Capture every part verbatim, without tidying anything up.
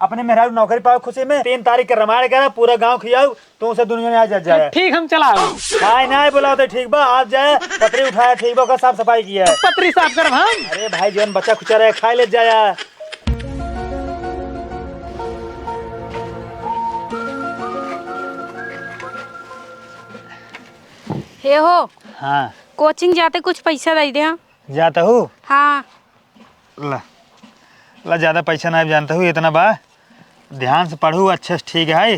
अपने मेहरारू नौकरी पावे खुशी में तीन तारीख के रामायण करा, पूरा गाँव खियाऊ, तू उसे दुनिया में आ जा जाए। ठीक, हम चला आऊ। आय ना बोला तो ठीक बा, आप जाए, पतरी उठाए, ठीक बा, ओकर साफ सफाई किया। तो पतरी साफ करब हम। अरे भाई, जौन बचा खुचा रहे, खाए ले जाया। हे हो। हाँ। कोचिंग जाते कुछ पैसा दे दे, हाँ? जाता हूँ। हाँ। ला, ला, ज्यादा पैसा ना जानता हूँ, इतना बा, ध्यान से पढ़ू, अच्छे से, ठीक है।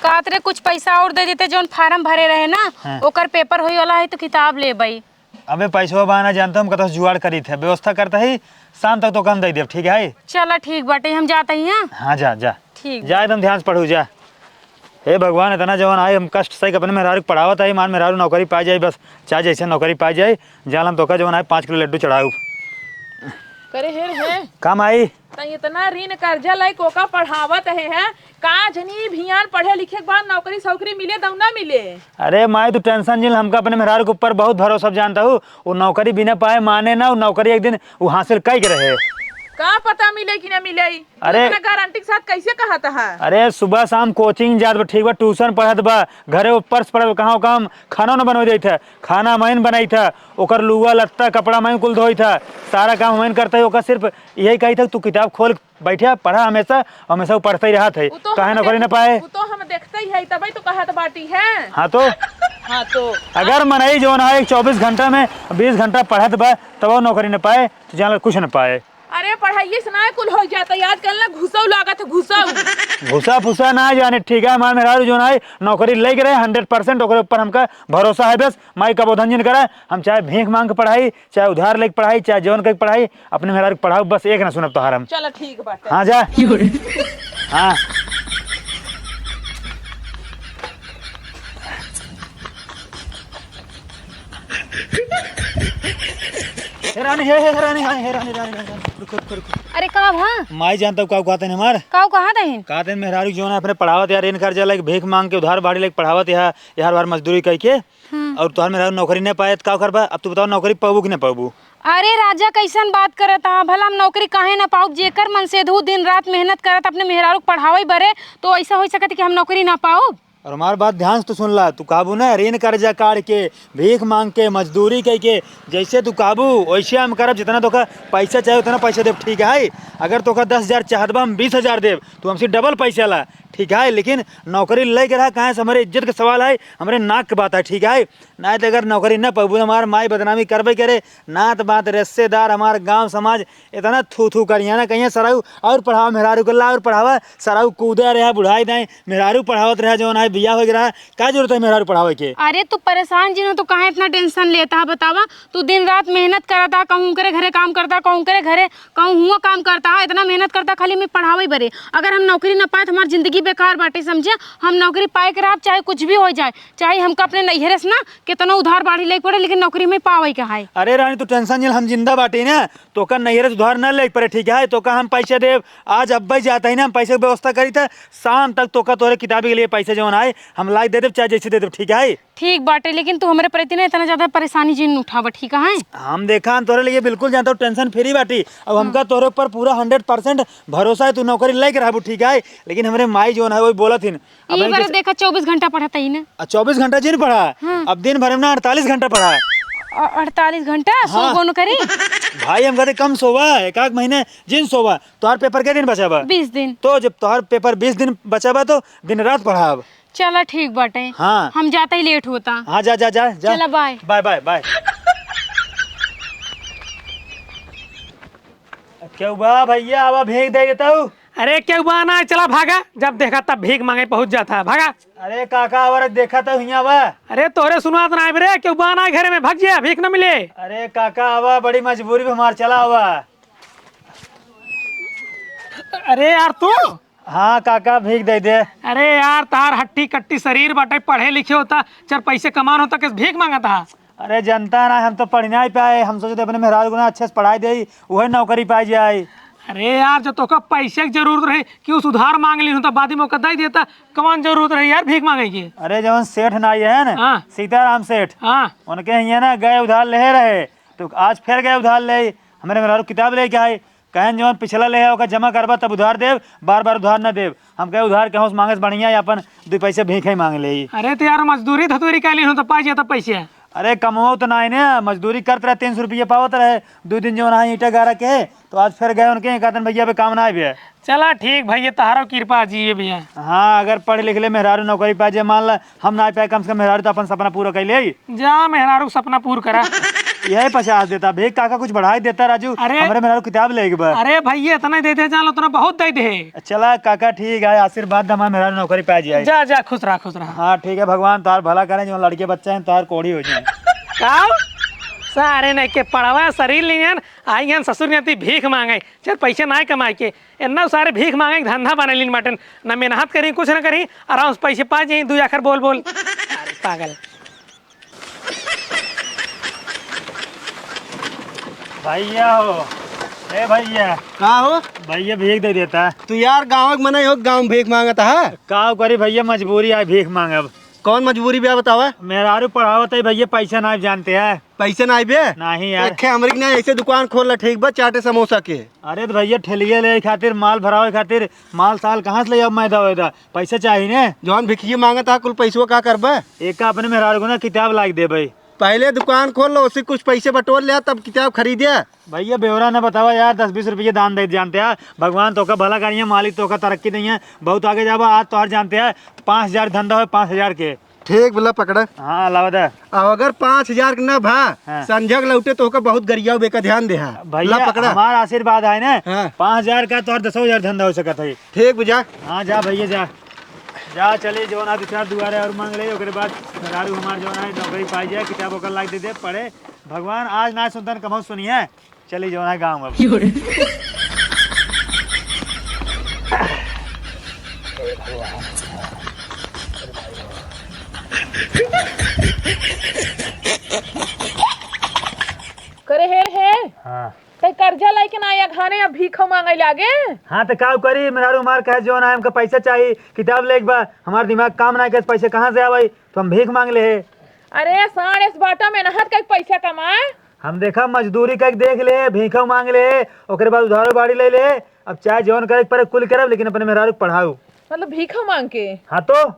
कहत रहे कुछ पैसा और दे देते, जौन फार्म भरे रहे ना, हाँ। ओकर पेपर होई वाला है तो किताब लेबई। अबे पैसवा बा ना जानता, हम कतौ से जुगाड़ करी थे, व्यवस्था करता ही, शाम तक तो कम दे देब, ठीक है। चला ठीक बाटे, हम जाता ही, हाँ? हाँ, जा, जा। ठीक। जा, एकदम ध्यान से पढ़ू, जा। हे भगवान, इतना जवन आए, हम कष्ट सही के अपने मेहरारू के पढ़ावत आई, मार मेहरारू नौकरी पा जाई, बस चाहे जैसे नौकरी पा जाई, जाल हम तोका जवन आए पाँच किलो लड्डू चढ़ाऊ। करे हे रे हे। काम आई। त इतना ऋण कर्जा लाई कोका पढ़ावत है, है? का जनी भियान पढ़े लिखे के बाद नौकरी सौकरी मिले दऊ ना मिले? अरे माई, तू tension जिन, हमका अपने मेहरारू के ऊपर बहुत भरोसा जानता हूँ। वो नौकरी बिना पाए माने ना, वो नौकरी एक दिन वो हासिल कई के रहे। का पता मिले कि ना मिले? अरे। इतना गारंटी के साथ कैसे कहत है? अरे, सुबह शाम कोचिंग जात बा, ठीक बा, ट्यूशन पढ़त बा, घरे ऊपर से पढ़त बा, कहाँ काम खाना ना बनवे देत है, खाना हमइन बनाइत है, ओकर लुआ लत्ता कपड़ा हमइन कुल धोइत है, सारा काम हमइन करत है, ओकर सिर्फ यही कहित है, "तू किताब खोल, बैठे पढ़ा हमेशा, हमेशा वो पढ़ते ही रहत है, उ तो काहे हम नौकरी देख-, ना पाए?" उ तो हम देखते ही है, तबे तो कहत बाटी है। हाँ तो? हाँ तो। अगर मनई जौन है एक चौबीस घंटा में बीस घंटा पढ़त बा, तब वो नौकरी ना पाए, तो जान ला कुछ ना पाए। अरे, पढ़ाई से ना कुल हो जाता है, आजकल ना घुसौ लागत है, घुसौ। घुसा फुसा ना जाने, ठीक है, हमार मेहरारू जो ना है, नौकरी लेके रहे, hundred percent ओकरे ऊपर हमका भरोसा है। बस माई का बोधन जिन करा, हम चाहे भीख मांग के पढ़ाई, चाहे उधार लेके पढ़ाई, चाहे जौन के पढ़ाई, अपने मेहरारू के पढ़ाऊ, बस एक ना सुनब तोहार हम। चलो, ठीक बाटे। हाँ, जा। हाँ। हे रानी, हे, हे रानी, हाँ, हे रानी, रानी, रानी, रानी, रुको, रुको, रुको। अरे, का भा? माई जानता हूँ, का कहते हैं हमार? का कहत हैं? कहते हैं, मेहरारू जो ना अपने पढ़ावत यार, इन कर जाला कि भीख मांग के उधार बाड़ी लेके पढ़ावत यार, यार बार मजदूरी कई के। हाँ। और तोहार मेहरारू नौकरी नहीं पाए, तो का करबा? अब तू बताओ, नौकरी पाबू कि नहीं पाबू? अरे राजा, कैसन बात करत हा? भला हम नौकरी काहे ना पाउब? जेकर मन से दू दिन रात मेहनत करत अपने मेहरारू के पढ़ावे बरे, तो ऐसा हो सकत है कि हम नौकरी ना पाउब? और हमार बात ध्यान से तू सुन ला, तू कहबू ना ऋण कर्जा काढ़ के, भीख मांग के, मजदूरी कई के, जैसे तू कहबू वैसे हम करब, जितना तोका पैसा चाहे उतना पैसा देब, ठीक है? अगर तोका दस हजार चाहत बा, हम बीस हजार देब, तू हमसे double पैसा ला, ठीक है? लेकिन नौकरी लेके रहा, काहे से हमरे इज्जत के सवाल है, हमरे नाक के बात है, ठीक है? ना तो अगर नौकरी न पबू, हमार माई बदनामी करबे करे, नात बात रिश्तेदार, हमार गांव समाज इतना थू थू करिया ना, कहिया सराऊ और पढ़ावा मेहरारू के ला, और पढ़ावा, सराऊ कूदे रहा, बुढ़ाई दाई, मेहरारू पढ़ावत रहा, जौन है बियाह हो गया रहा, का जरूरत है मेहरारू पढ़ावे के? अरे तू परेशान जिन हो तो काहे इतना tension लेता है बतावा? तू दिन रात मेहनत करता, कहूँ करे घरे काम करता, कहूँ करे घरे, कहूँ हुआ काम करता है, इतना मेहनत करता खाली मैं पढ़ावे बरे। अगर हम नौकरी ना पाए तो हमार जिंदगी बेकार बाटे, समझे? हम नौकरी पाए के रहब, चाहे कुछ भी हो जाए, चाहे हमका अपने नैहरे से ना कितना उधार बाढ़ी लेके पड़े, लेकिन नौकरी में पावे के है। अरे रानी, तू tension जिन, हम जिंदा बाटी ना, तोका नैहरे से उधार ना लेके पड़े, ठीक है? तोका हम पैसे देब, आज अब्बे जाता ही ना, हम पैसे के व्यवस्था करी था, शाम तक तोका तोरे किताबी के लिए पैसे जौन आए, हम लाई दे देब, चाहे जैसे दे देब, ठीक है? ठीक बाटे, लेकिन तू हमरे प्रति ना इतना ज्यादा परेशानी जिन उठावा, ठीक है? हम देखा, हम तोरे लिए बिल्कुल जानता हूँ, tension free बाटी। अब हमका तोरे ऊपर पूरा hundred percent भरोसा है, तू नौकरी लेके रहबू, ठीक है? लेकिन हमरे माई जौन है, वही बोलत हिन, अब ई इनके बार स- देखा, चउबीस घंटा पढ़त ही ना। आ, चउबीस घंटा जिन पढ़ा? हाँ। अब दिन भर में ना अड़तालीस घंटा पढ़ा। अ-, अड़तालीस घंटा? हाँ। सोबो न करी? भाई, हम कहते कम सोवा, एक आध महीने जिन सोवा। तोहार पेपर के दिन बचा बा? बीस दिन। तो जब तोहार पेपर बीस दिन बचा बा, तो दिन रात पढ़ाब। चला, ठीक बाटे। हाँ। हम जाता ही late होता। हाँ, जा, जा, जा, जा। चला, bye। Bye, bye, bye। केहू बा भैया, आवा, भीख दे देता हूँ। अरे केहू बा ना, चला भागा, जब देखा तब भीख मांगे पहुंच जाता है, भागा। अरे काका, आवा रे, देखा तो हियाँ बा। अरे तोरे सुनात ना आइब रे, केहू बा ना घरे में, भाग जा, भीख न मिले। अरे काका, आवा, बड़ी मजबूरी में हमार, चला आवा। अरे यार तू। हाँ काका, भीख दे दे। अरे यार, तार हट्टी कट्टी शरीर बाटे, पढ़े लिखे होता, चार पैसे कमान होता, किस भीख मांगता? अरे जनता ना, हम तो पढ़ नहीं पाए, हम सोचे थे अपने मेहरारू को ना अच्छे से पढ़ाई दे, वही नौकरी पाई जाए। अरे यार, जब तोका पैसे की जरूरत रही कि उस उधार मांग ली, तो बाद में ओका दे देता, कौन जरूरत रही यार भीख मांगे की? अरे जवन सेठ नाई है ना, हाँ। सीताराम सेठ, हाँ। उनके यहाँ ना गए उधार ले रहे, तो आज फिर गए उधार ले, हमरे मेहरारू किताब लेके आए, कहेन जवन पिछला लेहे ओका जमा करबा तब उधार देब, बार बार उधार न देब। हम कहे उधार केहू से माँगे से बढ़िया ही अपन दुइ पैसे भीख ही माँग लेई। अरे तो यार मजदूरी धतूरी कैलिन हो तो पाइ जाता पैसे। अरे कमवो तो नाहीं ने, मजदूरी करत रहे, तीन सौ रुपया पावत रहे, दुइ दिन जवन है ईंटा गारा के, तो आज फिर गए उनके, कहतन भइया अबे काम नाहीं बे। चला ठीक भइया, तहारो कृपा जी भइया। हाँ, अगर पढ़ लिख ले मेहरारू नौकरी पाइ जे, मान ला हम नाहीं पाए, कम से कम मेहरारू तो अपन सपना पूरा कइ ले। जा मेहरारू सपना पूर करा। यही पचास देता भीख काका, कुछ बढ़ाइ देता राजू। अरे। हमरे मेहरारू किताब लेके बा। अरे भइया इतना दे दे, जान लो उतना बहुत दे दे। चला काका ठीक है, आशीर्वाद दे हमारे मेहरारू नौकरी पाइ जाए। जा जा खुश रहा, खुश रहा। हाँ ठीक है, भगवान तोहार भला करें, जो लड़के बच्चे हैं तोहार कोढ़ी होइ जाए। का? सारे नहीं के पढ़वा शरीर लियन, आइयन ससुर नियती भीख माँगे। चल पैसे नाहीं कमाइ के, एन्ना सारे भीख माँगे के धंधा बनाइ लिन बाटेन। न मेहनत करी, कुछ न करी, आराम से पैसे पाइ जाई, दुइ आखर बोल बोल। अरे पागल। भइया हो, ए भइया। का हो? भइया भीख दे देता। तू यार गाँव के मनई हो, गाँव में भीख माँगत हा? का करी भइया, मजबूरी आइ भीख माँगब। कौन मजबूरी बा बतावा? मेहरारू पढ़ावत है भइया, पैसा नाहीं जानते हैं। पैसे नाहीं बे? नाहीं यार। देखे हमरी के ना ऐसे दुकान खोल ला, ठीक बा, चाटे समोसा के। अरे तो भइया ठेलिया ले खातिर, माल भरावे खातिर, माल साल कहाँ से ले आउब मैदा वैदा? पैसा चाही ने। जौन भिखिया माँगत हा कुल पैसवा का करबा? एका अपने मेहरारू को ना किताब लाइ के देबे। पहिले दुकान खोल लो, उससे कुछ पैसे बटोर ले, तब किताब खरीदे। भइया ब्योरा न बतावा यार, दस बीस रुपये दान दे जानते हैं, भगवान तोका भला करिहैं, मालिक तोका तरक्की दइहैं, बहुत आगे जाबा। आज तोहार जानते हैं पाँच हजार धंधा होइ, पाँच हजार के। ठीक बोला, पकड़ा। हाँ, लावा दे। अब अगर पाँच हजार के ना भा, हाँ। संझा के लौटे तो ओका बहुत गरियाउ बेका, ध्यान दे, हाँ। भइया, ला पकड़ा। हमार आशीर्वाद है ना, हाँ। पाँच हजार का तोहार दसो हजार धंधा होइ सकत है। ठीक बुझा। हाँ, जा भइया, जा। जा, चली, जौन है, दो चार दुआरे और माँग ले, ओकरे बाद मेहरारू हमार जौन है, नौकरी पाइ जाए, किताब ओकर लाइ के दे दे, पढ़े। भगवान आज ना सुनतन, कबहूँ सुनिहैं। चली जौन है गाँव में। करे हे, हे। हाँ। तै कर्जा लइके ना आया घाने, अब भीख माँगे लागे। हाँ, तो का करी, मेहरारू हमार कहे जौन है, हमका पैसा चाही, किताब लेके बा, हमार दिमाग काम ना करे, पैसे कहाँ से आवे, तो हम भीख माँग ले। अरे साढ़ एस बाटा मेहनत कइके पैसा कमाए। हम देखा मजदूरी कइके देख ले, भीखो माँग ले, ओकरे बाद उधारो गाड़ी ले ले। अब चाहे जौन करे के परे कुल करब, लेकिन अपने मेहरारू के पढ़ाऊ। मतलब भीखो माँग के? हाँ तो।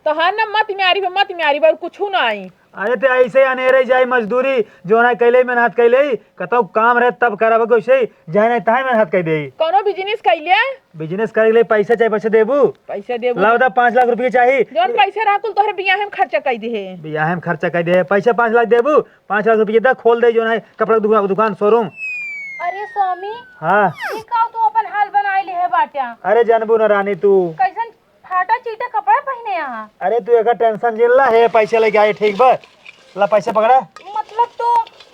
तोहार ना मत म्यारी बा, मत म्यारी बा, और कुछू ना आई। अरे ते ऐसे अनेरे जाई मजदूरी, जौन है कैले मेहनत कैले, कतौ काम रहे तब करब, वैसे ही जाए नहीं तहाँ मेहनत कर दे। कौनो बिजनेस कैले? बिजनेस करे के लिए पैसा चाही, पैसा देबू? पैसा देबू। लाओ दा, पाँच लाख रुपया चाही। जौन पैसा रहा कुल तोहरे बियाहे में खर्चा कर दे। बियाहे में खर्चा कर दे, पैसा पाँच लाख देबू? पाँच लाख रुपया दा, खोल दे जौन है कपड़ा के दुकान, दुकान, शोरूम। अरे स्वामी, हाँ। ई का तू अपन हाल बनाए ले है बाट्या? अरे जानबू ना रानी तू। कैसन फाटा चीटा कपड़ा पहने यहाँ? अरे तू एकर टेंशन जिन ला, हे पैसा लेके आई, ठीक बा? ला पैसा पकड़ा। मतलब तू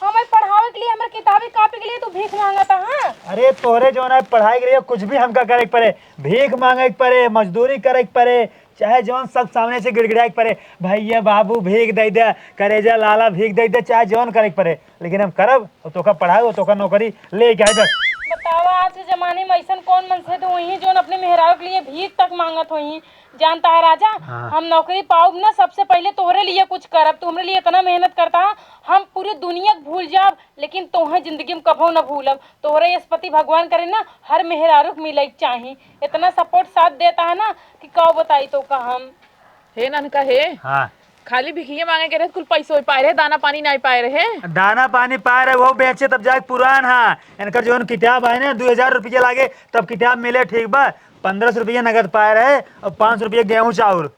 हमें पढ़ावे के लिए, हमारे किताबी कॉपी के लिए तू भीख माँगत हा, हाँ? अरे तोहरे जौन है पढ़ाई के लिए कुछ भी हमका करे के परे, भीख माँगे के परे, मजदूरी करे के परे, चाहे जौन सब सामने से गिड़गिड़ाए के परे, भैया बाबू भीख दे दे, करेजा लाला भीख दे दे, चाहे जौन करे के परे, लेकिन हम करब, और तोका पढ़ाई, और तोका नौकरी लेके आए बस। बतावा, आज के जमाने में ऐसन कौन मनसे तो होई जौन अपने मेहरारू के लिए भीख तक माँगत होई? जानता है राजा, हाँ। हम नौकरी पाउब ना, सबसे पहिले तोहरे लिए कुछ करब। तू हमरे लिए इतना मेहनत करता है, हम पूरी दुनिया के भूल जाब, लेकिन तोहे जिंदगी में कभो न भूलब। तोहरे यस पति भगवान करे ना, हर मेहरारू के मिले के चाही। इतना सपोर्ट साथ देता है ना कि का बताई तोका हम। हे ननका हे, हाँ। खाली भिखिया माँगे के रहे, कुल पैसो पाए रहे, दाना पानी नाहीं पाए रहे। दाना पानी पाए रहे, वो बेचे तब जाके पुरान हा। इनकर जौन किताब है ना, दो हजार रुपया लागे तब किताब मिले, ठीक बा। पन्द्रह सौ रुपया नगद पाए रहे और पाँच सौ रुपया गेहूँ चाउर।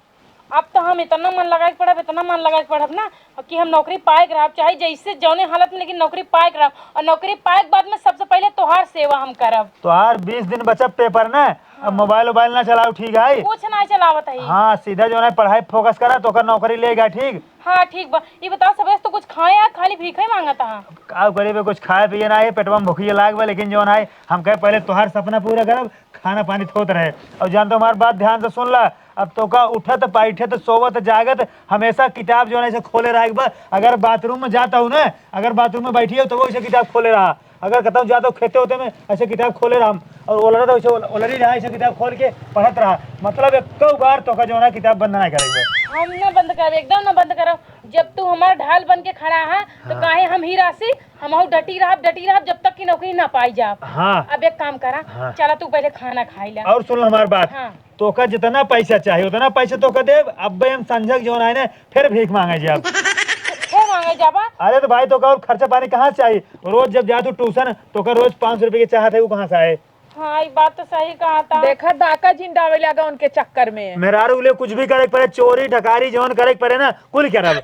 अब तो हम इतना मन लगाए के पड़ब, इतना मन लगाए के पड़ब ना कि हम नौकरी पाए के रहब, चाहे जैसे जौने हालत में, लेकिन नौकरी पाए के रहब। और नौकरी पाए के बाद में सबसे पहिले तोहार सेवा हम करब। तोहार बीस दिन बचब पेपर ना, अब हाँ। मोबाइल वोबाइल ना चलाओ, ठीक है? कुछ ना चलावत है। हाँ, सीधा जौन है पढ़ाई फोकस करा, तोकर नौकरी लेगा, ठीक? हाँ, ठीक बा। ये बताओ, सबेरे से तो कुछ खाए यार, खाली भीख ही माँगत हा। का करे बे, कुछ खाए पिए ना है, पेटवा में भूखिए लाग बा, लेकिन जौन है, हम कहे पहिले तोहार सपना पूरा करब, खाना पानी होत रहे। और जान तो हमार बात ध्यान से सुन ला, अब तोका उठत, बैठत, सोवत, जागत, हमेशा किताब जौन है, ऐसे खोले रहे बा। अगर बाथरूम में जाता हूँ ना, अगर बाथरूम में बैठी हो, तो वो ऐसे किताब खोले रहा। अगर कतौ जाता हूँ खेते होते में, ऐसे किताब खोले रहा। और ओलरा तो ऐसे ओल-, ओलरी रहा, ऐसे किताब खोल के पढ़त रहा। मतलब, एक्को बार तोका जौन है किताब बंद ना करे। हम ना बंद करब, एकदम ना बंद करब। जब तू हमार ढाल बन के खड़ा है, तो हाँ। काहे हम ही राशि, हम हऊ डटी रहब, डटी रहब, जब तक कि नौकरी ना पाई जाब। हाँ। अब एक काम करा, हाँ। चला तू पहले खाना खाई ला। और सुन हमार बात, हाँ। तोका जितना पैसा चाही, उतना पैसा तोका देब। अब्बे हम संझक जौन आए ना, फिर भीख मांगे जाब। फिर मांगे जाबा? अरे तो भाई, तोका और खर्चा पानी कहाँ से आई? रोज जब जा तू ट्यूशन, तोका रोज पाँच सौ रुपये के चाहत है, वो कहाँ से आए? हाँ, ई बात तो सही कहा था। देखा, डाका जिन डावे लागा उनके चक्कर में। मेहरारू ले कुछ भी करे के पड़े, चोरी, डकारी, जौन करे के पड़े ना, कुल करब।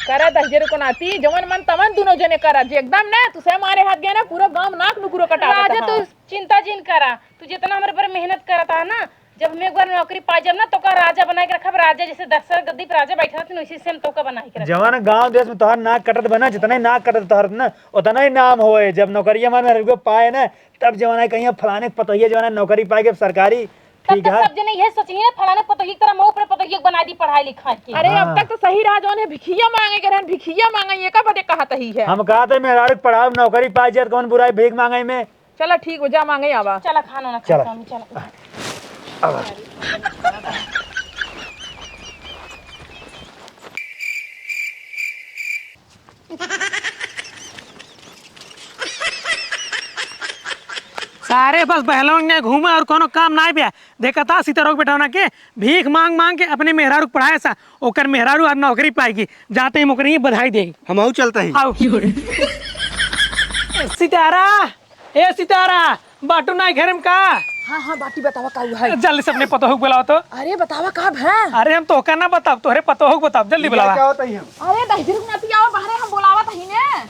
करा दहिजर को नाती, जवन मन तवन दुनो जने करा, जे एकदम ना, तुसे मारे हाथ गया ना, पूरा गांव नाक नुकुरो कटा राजा, देता तू है। चिंता जिन करा, तू जितना हमरे पर मेहनत करता है ना, जब हम एक बार नौकरी पा जाब ना, तो का राजा बना के रखब, राजा जैसे दशरथ गद्दी पर राजा बैठा रहथिन, वैसे से हम तो का बना के रखब। जवन गांव देश में तोहर नाक कटत बना, जितना ही नाक कटत तोहर ना, उतना ही नाम होए। जब नौकरिया हमारे मेहरारू के पाए ना, तब जवन है कहिया फलाने के पतोहिया जवन है नौकरी पाए के सरकारी, तब ठीक तो है। सब जने यह सोचिए, फलाने पतोहिया की तरह मऊ पर पतोहिया के बना दी पढ़ाई लिखाई के। अरे, अब हाँ। तक तो सही रहा, जौन है भिखिया मांगे के रहन, भिखिया मांगे, ये का बदे कहा तही है? हम कहा थे मेहरारू के पढ़ाओ, नौकरी पाए जाए, कौन बुराई भीख मांगे में? चला ठीक हो, जा मांगे आवा। चला खाना ना खा चला। स्वामी, चला। आवा। सारे बस बहलों ने घूमा और कोनो काम नाई बे। देखा था सीताराम बेटा होना के भीख मांग मांग के अपने मेहरारू के पढ़ाए सा, ओकर मेहरारू आज नौकरी पाएगी। जाते ही ओकरे ही बधाई दे। हमहू चलते ही। आओ। सितारा, ए सितारा, बाटू नाई घर में का? हाँ, हाँ, बाटी बतावा का हुआ है? जल्दी से अपने पतोहू के बुलावा तो। अरे बतावा का भा? अरे हम तोहका ना बताब, तोहरे पतोहू के बताब, जल्दी बुलावा। क्या होता ही हम? अरे दहिजर के नाती आवा बाहरे, हम बोलावत ही ने।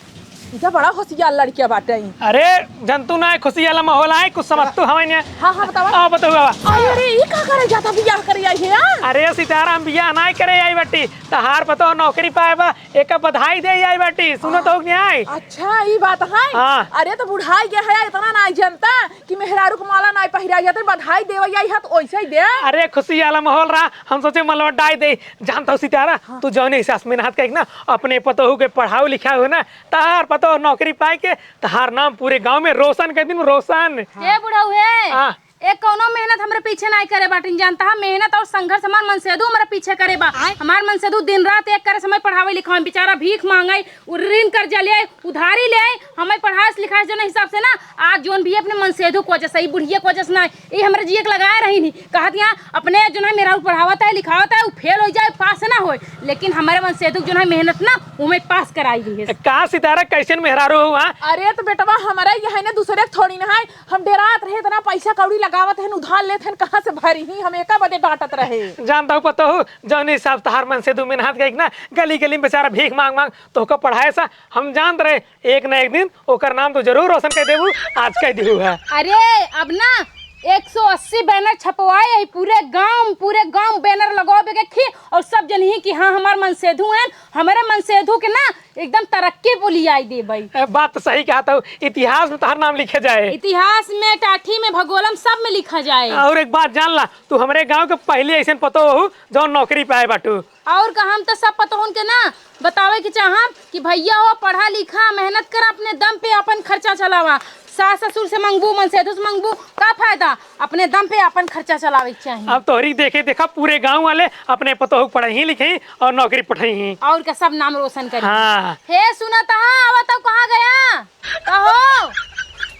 इधर बड़ा होशियार लड़किया बाटे। अरे जंतु ना है, खुशी वाला माहौल आए, कुछ समझ तो हवाई नहीं। हाँ, हाँ, बतावा। आओ पतोहू आवा। अरे, अरे, ई का करे जाता, बियाह करे आई है यार? अरे सितारा, हम बियाह नाई करे आई बाटी, तहार पतोहू नौकरी पाए बा, एका बधाई दे आई बाटी, सुनो तो नहीं आए? अच्छा, ई बात है। हाँ। अरे तो बुढ़ाई गया है, इतना नाई जनता कि मेहरारू को माला नाई पहिरा जाते, बधाई देवे आई है तो वैसे ही दे। अरे खुशी वाला माहौल रहा, हम सोचे मलवा डाई दे। जानता हूँ सितारा, हाँ। तू जौने हिसाब से मेहनत करी ना, अपने पतोहू के पढ़ाओ लिखाओ ना, तहार पतोहू नौकरी पाए के तहार नाम पूरे गांव में रोशन कर दिन, रोशन। हे बुढ़ऊ हे। हाँ। एक कौनो मेहनत हमरे पीछे नाई करे बाटिन, जानता है, मेहनत और संघर्ष हमार मनसेधु हमरे पीछे करे बा। आय। हमार मनसेधु दिन रात एक करे समय पढ़ावे लिखावे, बेचारा भीख मांगे, उ ऋण कर्जा ले, उधारी ले, हमें पढ़ाए लिखाए जौन हिसाब से ना, आज जौन भी अपने मनसेधु को वजह से, ई बुढ़िया को वजह से ना, ई हमरे जिए के लगाए रही नहीं। कहत यहाँ अपने जौन है मेहरारू पढ़ावत है, लिखावत है, उ फेल हो जाए, पास ना होए, लेकिन हमारे मनसेधु जौन है मेहनत ना, उमें पास कराई दी है। का सितारा, कैसन मेहरारू हो, हाँ? अरे तो बेटवा, हमारा ये है ना, दूसरे के थोड़ी ना है, हम डेरात रहे, इतना पैसा कौड़ी लगावत हन, उधार लेत हन, कहाँ से भरी ही? हम एका बदे डांटत रहे। जानता हूँ पतोहू, जौने हिसाब तहार मनसेधु मेहनत करी ना, गली गली में बेचारा भीख मांग मांग तोहका पढ़ाए सा, हम जानत रहे, एक ना एक दिन ओकर नाम तो जरूर रोशन कर देबू, आज कह देबू है। अरे, अब ना एक सौ अस्सी बैनर छपवाए, यही पूरे गांव, पूरे गांव बैनर लगवावे के खी, और सब जनही कि हाँ, हमार मनसेधु हैं, हमारे मनसेधु के ना एकदम तरक्की पुलियाई देबई। ए, बात तो सही कहत हऊ, इतिहास में तोहार नाम लिखे जाए। इतिहास में, टाठी में, भगोलम, सब में लिखा जाए। और एक बात जान ला, तू हमरे गांव के पहली ऐसन पतोह हऊ जौन नौकरी पाए बाटू। और का, हम तो सब पतोहन के ना बतावे के चाहब कि भैया हो, पढ़ा लिखा, मेहनत करा, अपने दम पे अपन खर्चा चलावा। सास ससुर से मंगबू, मनसेधु से मंगबू, का फायदा? अपने दम पे अपन खर्चा चलावे के चाही। अब तोहरी देखे देखा पूरे गांव वाले अपने पतोह के पढ़ाई ही लिखे और नौकरी पठाई ही। और का, सब नाम रोशन करी। हाँ। हे सुनत हा, आवा तो कहाँ गया? कहो,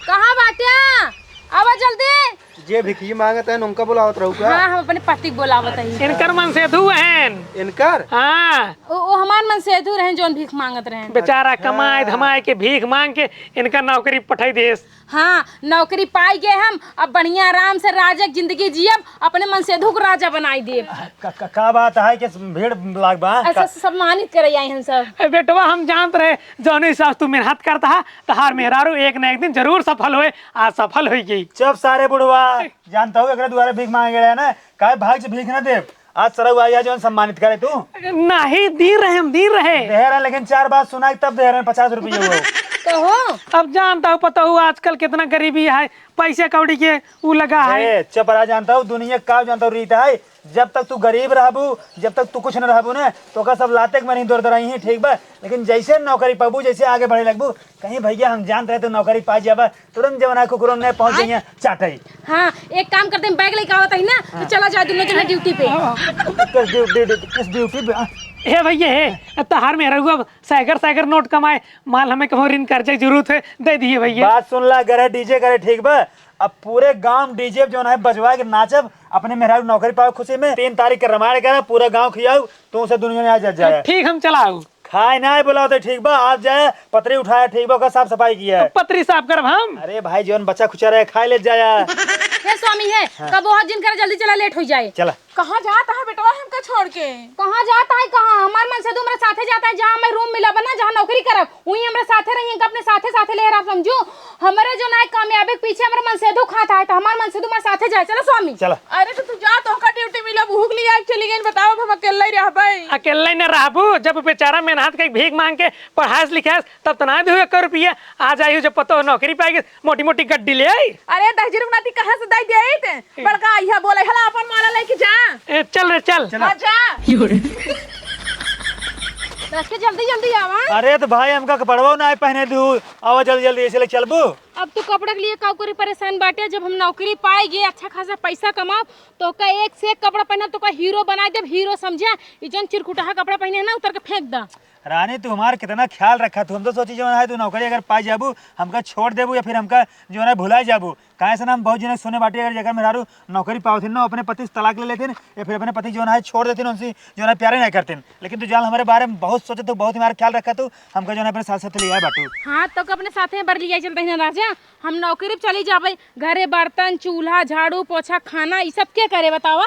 कहाँ बाट्या? आवा जल्दी। जे भिखिया मांगत हैं, उनका बुलावत रहू का? हाँ, हम अपने पति के बुलावत हई। इनकर मनसेधु हैं। इनकर? हाँ। ओ, ओ हमार मनसेधु रहें, जौन भीख मांगत रहें। बेचारा अच्छा। कमाए धमाए के भीख मांग के इनका नौकरी पठाई देस। हाँ, नौकरी पाई गए हम, अब बढ़िया आराम से राजा के जिंदगी जियब, अपने मनसेधु को राजा बनाई देब। का, का, का बात है कि भीड़ लाग बा? ऐसा का सम्मानित करे आई हम सब। ए बेटवा, हम जानत रहे, जौने हिसाब से तू मेहनत करता है, तहार मेहरारू एक न एक दिन जरूर सफल होए, आज सफल होई गई। चुप सारे बुढ़वा, जानता हूँ एकरे दुआरे भीख मांगे रहे ना, काहे भाग से भीख ना देब। आज सरऊ आई है जौन सम्मानित करे तू। नहीं, दी रहे हम, दी रहे। दे रहे, लेकिन चार बात सुनाई तब दे रहे पचास रुपये वो। कहो। अब जानता हूँ पतोहू आजकल कितना गरीबी है, पैसे कौड़ी के ऊ लगा है। ए, चुप रहा, जानता हूँ दुनिया का जानता हूँ रीत है, जब तक तू गरीब रहबू, जब तक तू कुछ न रहबू ना, तो ओकर सब लाते के मरी दौड़ दौड़ाई ही, ठीक बा? लेकिन जैसे नौकरी पाबू, जैसे आगे बढ़े लगबू, कहीं भैया हम जानत रहे तो नौकरी पा जाबा, तुरंत जवन है कुकुरों ने पहुंच जाइए चाटई। हाँ, एक काम करते हैं, बैग लेके आवत ही ना, तो हाँ। चला जाए दोनों जने ड्यूटी पे। किस ड्यू-, ड्यू-, ड्यू-, किस ड्यूटी पे? हे भैया, हे, तहार मेहरारू अब सैकर सैकर नोट कमाए, माल हमें कहूँ ऋण कर्जा की जरूरत है, दे दिए भैया। बात सुन ला, गरे डीजे करे, ठीक बा? अब पूरे गांव डीजे जौन है बजवा के नाचब, अपने मेहरारू नौकरी पावे खुशी में। तीन तारीख के रामायण करे, पूरा गांव खियाऊ, तू उसे दुनिया में आ जा जाए। ठीक, हम चलाऊ। खाए ना बोला होते, ठीक बा, आप जाए, पतरी उठाए, ठीक बा, ओकर साफ सफाई किया। तो पतरी साफ करब हम। अरे भाई, जौन बचा खुचा रहे, खाए ले जाया। हे स्वामी है, हाँ। कबो हाथ जिन करे, जल्दी चला, लेट हो जाए। चला। कहाँ जात है बेटवा हमका छोड़ के? कहाँ जात है, कहाँ? हमार मनसेधू हमरे साथे जात है, जहाँ हमें रूम मिला बा ना, जहाँ नौकरी करब, वहीं हमरे साथे रही, इनका अपने साथे साथे ले रहा, समझू। हमरे जौन है कामयाबी के पीछे हमरे मनसेधू खात है, तो हमार मनसेधू हमारे साथे जाए। चलो स्वामी। चला। अरे तो तू जा, तोहका ड्यूटी मिला, भूख लिया चली गई, बताओ, अब हम अकेले ही रहबे। अकेले ही न रहबू, जब बेचारा मेहनत के भीख मांग के पढ़ास लिखास, तब तो ना दू एक रुपया। आ जाइयो, जब पतो नौकरी पाएगी, मोटी मोटी गड्डी ले आई। अरे दहिजरू नाती कहाँ से दे दे? बड़का आइया बोले, "हला अपन माला लेके जा।" ए, चल रे, चल। चला। हाँ, जा। रखे जल्दी जल्दी आवा। अरे तो भाई, हमका कपड़वा ना आए पहने दू, आवा जल्दी जल्दी, ऐसे ले चलबू। अब तू कपड़ा के लिए काऊ करी परेशान बाटे, जब हम नौकरी पाए गए, अच्छा खासा पैसा कमाब, तो का एक से एक कपड़ा पहनब, तो का हीरो बनाए देब, हीरो समझा। ई जौन चिरकुटहा कपड़ा पहने है ना, उतर के फेंक दा। रानी, तू हमार कितना ख्याल रखा तू। हम तो सोची जौन है तू नौकरी अगर पाई जाबू, हमका छोड़ देबू या फिर हमका जौन है भुला जाबू। काहे से ना, हम बहुत जने सुने बाटी, अगर जेकर मेहरारू नौकरी पावथिन ना, अपने पति से तलाक ले लेथिन या फिर अपने पति जौन है छोड़ देथिन, उनसे जौन है प्यारे नहीं करथिन। लेकिन तू जान, हमारे बारे में बहुत सोचे, तू बहुत हमार ख्याल रखा तू, हमका जौन है अपने साथ साथ ले आए बाटू। हाँ, तो का अपने साथे बर लिया चलते हैं ना राजा, हम नौकरी पे चली जाबे, घरे बर्तन, चूल्हा, झाड़ू, पोछा, खाना, ई सब के करे बतावा?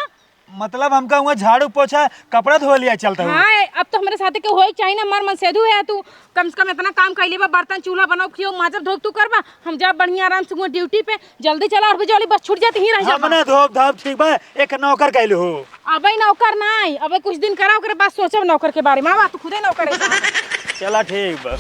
मतलब हमका हुआ झाड़ू पोछा, कपड़ा धो लिया चलता हूँ। हाँ, अब तो हमरे साथे के होई चाहिए ना, हमार मनसेधू है तू, कम से कम इतना काम कैले बा, बर्तन चूल्हा बनाओ, खियो, माजब धोब तू करबा, हम जा बढ़िया आराम से हुआ ड्यूटी पे, जल्दी चला, आठ बजे वाली बस छूट जाती ही रह हम जाबा। ना धोब धाब, ठीक बा, एक नौकर कैलू हो। अबे नौकर नाई, अबे कुछ दिन करा, ओकरे बाद सोचब नौकर के बारे में। आवा, तू खुदे नौकर है। चला ठीक बा।